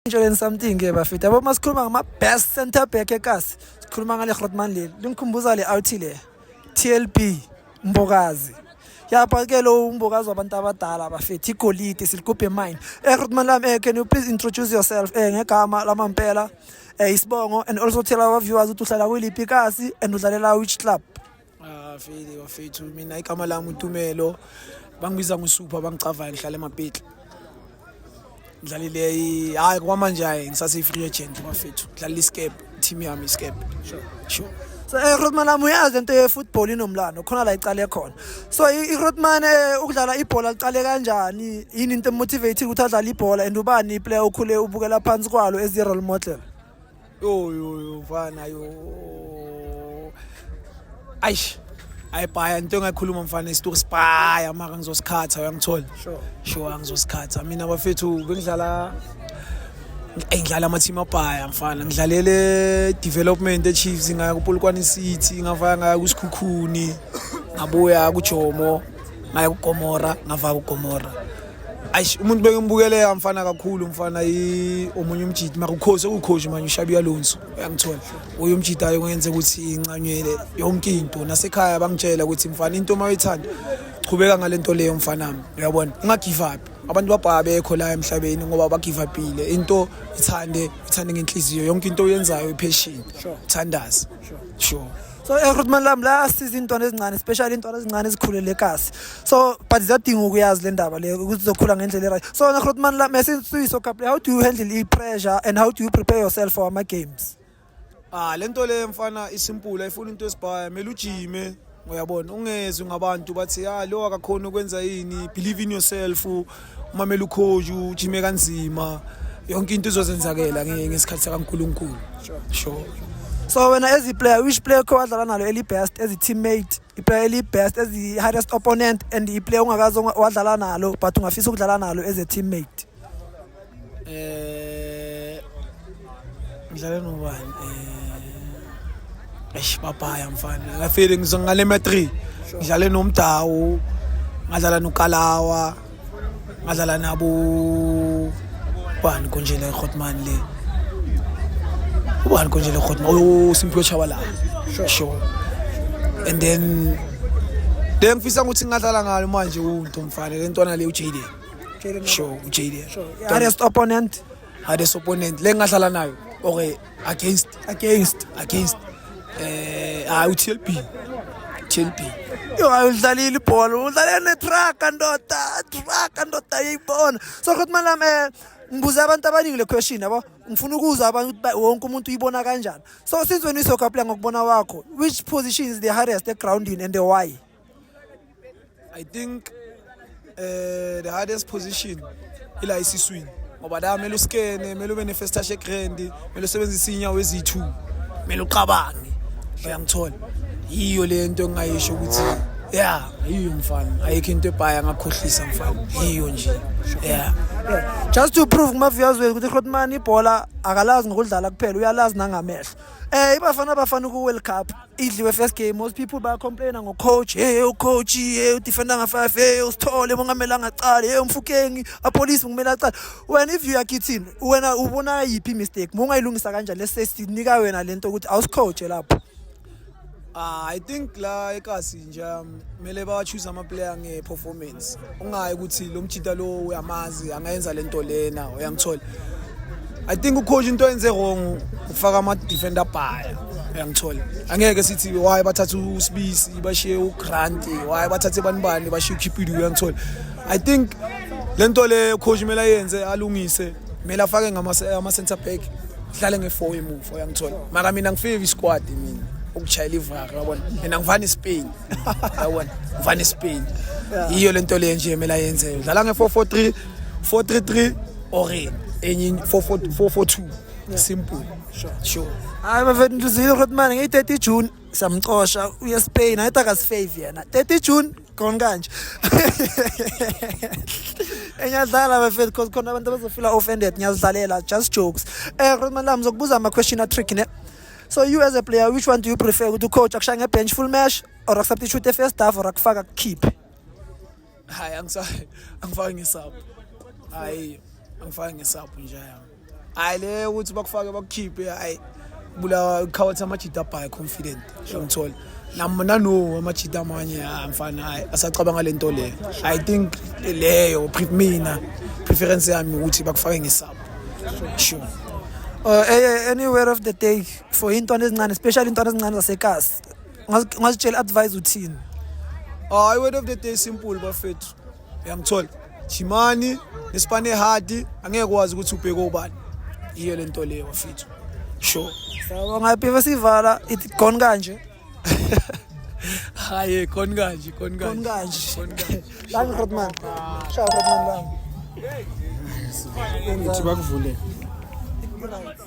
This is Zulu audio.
Ngitsheleni something ke bafethu. Yabo, masikhuluma ngama best center back ekasi, sikhuluma ngale Grootman leli. Lingikhumbuza le out le. TLB Mbokazi. Yapha ke lo uMbokazi wabantu abadala bafethu, igolide siligubhe mine. Grootman lami, can you please introduce yourself ngegama lamampela, isibongo, and also tell our viewers ukuthi uhlala kuliphi kasi and udlalela which club? Ah, fili bafethu, mina igama lami uTumelo, bangibiza ngoSuper, bangicavayo. Ngihlala eMapetla, ngidlalile. Hayi, kwamanje hayi, ngisase free agent bafethu. Ngidlalela iScape, team yami iScape. Sure. So Grootman lami, uyazi into ye-football inomlando khona la icale khona. So i-Grootman, ukudlala ibhola licale kanjani? Yini into emotivate ukuthi adlale ibhola, and ubani iplayer okhule ubukela phansi kwalo as i-role model? Yo yo yo, mfana, yo, aish, ayibhaya into engayikhuluma mfana, isitori sibhaya, mara ngizosikhatha, uyangithola? Sure, angizosikhatha mina bafethu. Bengidlala, ngidlala ama-team abhaya mfana. Ngidlalele development e-Chiefs, ngaya kuPolokwane City, ngavaya ngaya kuSikhukhuni, ngabuya kuJomo, ngaya kuGomora, ngavaya kuGomora. Ayish, umuntu bengimbukele mfana kakhulu mfana, omunye umjidi, mara ukhosi okucoach manje, uXabi Alonso, uyangithola? Uye umjidi ayo ngenze ukuthi incanyele yonke into. Nasekhaya bangitshela ukuthi mfana, into uma uyithanda, chubeka ngalento leyo mfanami, uyabona, ungagive up. Abantu babhaya bekho la emhlabeni ngoba bagive upile. Into ithande, ithande ngenhliziyo, yonke into oyenzayo, i-passion, thandaza, sure. So Grootman lami, la siza intwana ezincane, especially intwana ezincane ezikhulele ekasi, so but ziyadinga ukuyazi le ndaba le ukuthi zizokhula ngendlela e-right. So wena Grootman lami, since uyi-soccer player, how do you handle i-pressure and how do you prepare yourself for ama-games? Ah, lento le mfana isimple, ayifuni into esibhaya. Kumele ujime, uyabona, ungezwi ngabantu bathi ah, lo akakhona ukwenza yini. Believe in yourself, umamela ucoach, ujime kanzima, yonke into izozenzakela ngesikhathi sakaNkulunkulu, sure. So wena as i-player, which player kho wadlala nalo eli-best as i-teammate, iplayer eli-best as i-hardest opponent, and iplayer ungakaze wadlala nalo but ungafisa ukudlala nalo as a teammate? Ngidlala nobani? Eish, babhaya mfana, ngafile ngizongale ma 3. Ngidlale noMdawu, ngadlala noKalawa, ngadlala nabo bani konje le Grootman le, ubani konje le Grootman? Oh, Simphiwe Tshabalala, sure. And then le ngifisa ukuthi ngingadlala ngalo manje unto mfana, le ntwana le, uJaden, sure, uJaden. Hardest opponent? Hardest opponent le ngingadlala nayo or against? Against. Against, hayi, u-TLB, TLB. Yo, ayudlalile ibhola, udlale netruck ndoda, truck ndoda, uyayibona. So Grootman lami, ngibuza abantu abaningi le question, yabo, ngifuna ukuzwa abantu ukuthi wonke umuntu uyibona kanjani. So since wena uyi-soccer player, ngokubona wakho, which position is the hardest egroundini and the why? I think the hardest position ila isiswini, ngoba la kumele uskene, kumele ube ne-first touch egrand, kumele usebenzise iy'nyawo eziyi-two, kumele uqabange, uyangithola? Yiyo le nto engingayisho ukuthi ya, yiyo mfana, ayikho into ebhaya ngakhohlisa mfana, yiyo nje, yeah. Yeah. Just to prove kuma-viewers wethu ukuthi Grootman ibhola akalazi ngokudlala kuphela, uyalazi nangamehlo. IBafana Bafana ku World Cup idliwe first game. Most people bayacomplaina ngo-coach. Hey, ucoach, hey, udefenda nga-5, hey, usithole bongamelanga aqale, hey, uMofokeng, Appollis kumele aqale. Wena, if you are kithini, wena ubona yiphi mistake? Mongayilungisa kanjani? Let's say sinika wena lento ukuthi awusicoach lapho. Ah, I think la ekasi nje kumele ba-choose ama-player nge-performance. Ungayi ukuthi lo mjita lo uyamazi, angayenza lento lena, uyangithola? I think ucoach into yenze wrong ufaka ama-defender bhaya, uyangithola? Angeke sithi why bathathe uSibisi bashiye uGrant, why bathathe bani bani bashiye uKhipidu, uyangithola? I think lento le coach kumele ayenze, alungise, kumele afake ngama ama-center back, dlale nge-four emuva, uyangithola? Mara mina ngifika isquad, mina ukuchayela ivara, uyabona, mina ngivana iSpain, uyabona, ngivana iSpain. Yiyo lento le nje kumele ayenze, dlala nge-4-4-3, 4-3-3 or enye 4-4-2, simple, sure. Hayi bafethu, nhlizile Grootman, ngeyi-30 June siyamcosha, uye Spain. Ayithi akasifave yena 30 June khona kanje. Engiyadlala bafethu, because khona abantu abazofila offended. Ngiyazidlalela, just jokes. Grootman lami, ngizokubuza ama-question a-tricky ne. So you as a player, which one do you prefer, ukuthi ucoach akushaya nge-bench full match or akusubstitute first half or akufaka kukhiphe? Hayi, angifaki ngesub, hayi, angifaki ngesub nje yami. Hayi, le ukuthi bakufake bakukhiphe, hayi, bulawa khawatha amajita abhaye confident, uyangithola? Nami nano amajita amanye, ah, mfana, hayi, asacabanga le nto leyo. I think leyo mina preference yami ukuthi bakufake nge-sub, sure. Any word of the day for intwana ezincane, especially intwana ezincane zasekasi? Ungazitshela advice uthini? Ah, i-word of the day simple, bafethu, uyangithola? Jimani nesipane hard, angeke wazi ukuthi ubheke ubani. Iyo le nto leyo, bafethu, sure. Siyabonga, before sivala, ithi gone kanje. Hayi, khona kanje, khona. Gone kanje. Khona kanje. Lami Grootman. Ciao, Grootman lami. Ngithi bakuvule. Good night.